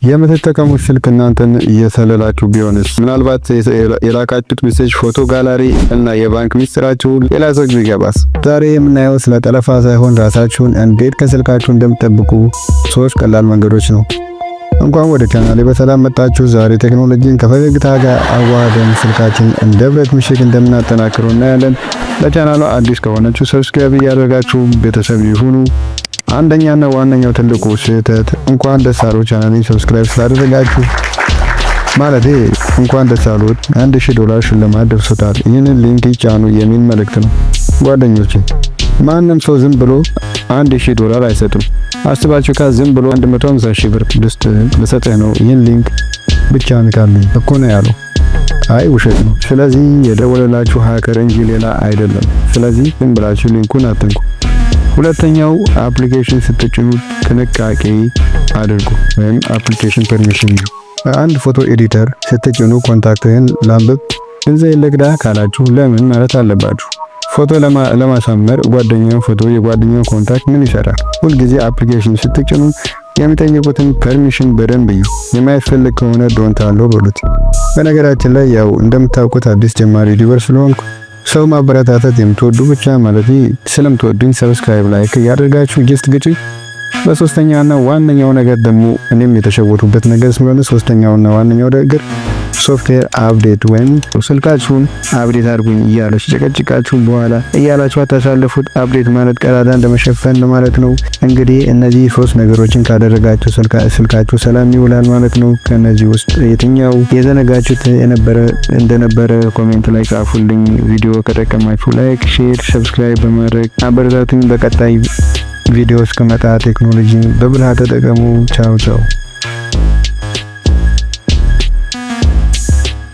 የምትጠቀሙት ስልክ እናንተን እየሰለላችሁ ቢሆንስ? ምናልባት የላካችሁት message፣ ፎቶ፣ ጋላሪ እና የባንክ ሚስጥራችሁ ሌላ ሰው ቢገባስ? ዛሬ የምናየው ስለ ጠለፋ ሳይሆን ራሳችሁን እንዴት ከስልካችሁ እንደምትጠብቁ ሶስት ቀላል መንገዶች ነው። እንኳን ወደ ቻናሌ በሰላም መጣችሁ። ዛሬ ቴክኖሎጂን ከፈገግታ ጋር አዋህደን ስልካችን እንደ ብረት ምሽግ እንደምናጠናክረው እናያለን። ለቻናሉ አዲስ ከሆናችሁ subscribe እያደረጋችሁ ቤተሰብ ይሁኑ። አንደኛና ዋነኛው ትልቁ ስህተት፣ እንኳን ደስ አሎት ቻናሌን subscribe ስላደረጋችሁ፣ ማለቴ እንኳን ደስ አሎት 1000 ዶላር ሽልማት ደርሶታል፣ ይህንን link ይጫኑ የሚል መልእክት ነው። ጓደኞቼ፣ ማንም ሰው ዝም ብሎ 1000 ዶላር አይሰጥም። አስባችሁ ካ ዝም ብሎ 150 ሺህ ብር ልስጥ ልሰጥህ ነው፣ ይህን link ብቻ ንካልኝ እኮ ነው ያለው። አይ ውሸት ነው። ስለዚህ የደወለላችሁ hacker እንጂ ሌላ አይደለም። ስለዚህ ዝም ብላችሁ link ኡን አትንኩ። ሁለተኛው application ስትጭኑ ጥንቃቄ አድርጉ፣ ወይም application permission እዩ። አንድ ፎቶ editor ስትጭኑ contact ህን ላንብብ፣ ገንዘብ ልቅዳ ካላችሁ ለምን ማለት አለባችሁ። ፎቶ ለማሳመር ጓደኛውን ፎቶ፣ የጓደኛውን contact ምን ይሰራል? ሁልጊዜ application ስትጭኑ የሚጠይቁትን permission በደንብ እዩ። የማይፈልግ ከሆነ don't allow በሉት። በነገራችን ላይ ያው እንደምታውቁት አዲስ ጀማሪ YouTuber ስለሆንኩ ሰው ማበረታታት የምትወዱ ብቻ፣ ማለት ስለምትወዱኝ subscribe፣ like እያደረጋችሁ just ግጩኝ። በሶስተኛውና ዋነኛው ነገር ደግሞ እኔም የተሸወድኩበት ነገር ስለሆነ፣ ሶስተኛውና ዋነኛው ነገር software update ወይም ስልካችሁን update አድርጉኝ እያለ ሲጨቀጭቃችሁ በኋላ እያላችሁ አታሳልፉት። Update ማለት ቀዳዳ እንደመሸፈን ማለት ነው። እንግዲህ እነዚህ ሶስት ነገሮችን ካደረጋችሁ ስልካችሁ ሰላም ይውላል ማለት ነው። ከነዚህ ውስጥ የትኛው የዘነጋችሁት የነበረ እንደነበረ comment ላይ ጻፉልኝ። ቪዲዮ ከጠቀማችሁ like፣ share፣ subscribe በማድረግ አበረታቱኝ። በቀጣይ ቪዲዮ እስክመጣ ቴክኖሎጂን በብልሃት ተጠቀሙ። ቻው ቻው።